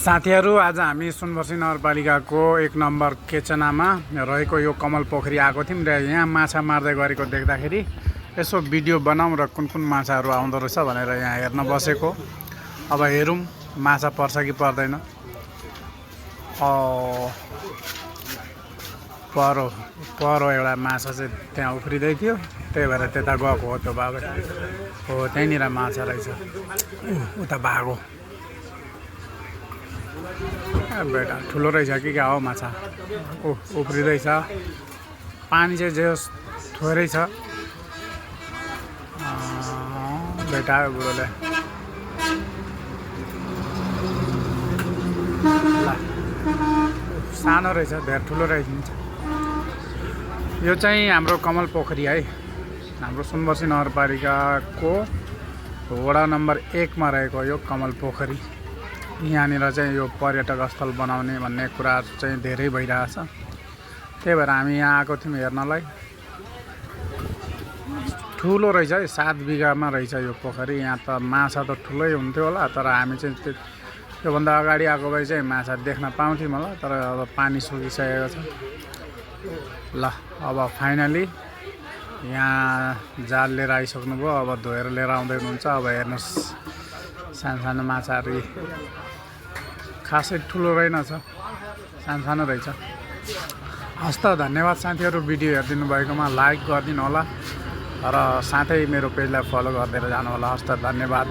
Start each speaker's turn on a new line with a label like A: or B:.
A: साथीहरू आज हामी सुनवर्सी नगरपालिकाको 1 नम्बर केचनामा रहेको यो कमल पोखरी आएको थियौँ र यहाँ माछा मार्दै गरेको देख्दाखेरि यसो भिडियो बनाऊँ र कुन कुन माछाहरू आउँदो रहेछ भनेर यहाँ हेर्न बसेको। अब हेरौँ माछा पर्छ कि पर्दैन। परो एउटा माछा चाहिँ त्यहाँ उफ्रिँदै थियो, त्यही भएर त्यता गएको हो। त्यो बाबा हो त्यहीँनिर माछा रहेछ, उता भागो। बेटा ठुलो रहेछ कि क्या हो माछा। उफ्रिँदैछ। पानी चाहिँ जे थोरै छ। बेटा बुढोले सानो रहेछ, धेरै ठुलो रहेछ। यो चाहिँ हाम्रो कमल पोखरी है, हाम्रो सुनवर्सी नगरपालिकाको वडा नम्बर 1 मा रहेको यो कमल पोखरी। यहाँनिर चाहिँ यो पर्यटक स्थल बनाउने भन्ने कुरा चाहिँ धेरै भइरहेछ। त्यही भएर हामी यहाँ आएको थियौँ हेर्नलाई। ठुलो रहेछ है, 7 बिघामा रहेछ यो पोखरी। यहाँ त माछा त ठुलै हुन्थ्यो होला, तर हामी चाहिँ त्योभन्दा अगाडि आएको भए चाहिँ माछा देख्न पाउँथ्यौँ होला, तर अब पानी सुकिसकेको छ। ल अब फाइनली यहाँ जाल लिएर आइसक्नुभयो। अब धोएर लिएर आउँदै हुनुहुन्छ। अब हेर्नुहोस् सानो सानो माछाहरू खासै ठुलो रहेनछ, सानो सानो रहेछ। हस् त, धन्यवाद साथीहरू भिडियो हेरिदिनु भएकोमा। लाइक गरिदिनु होला र साथै मेरो पेजलाई फलो गरिदिएर जानु होला। हस् त, धन्यवाद।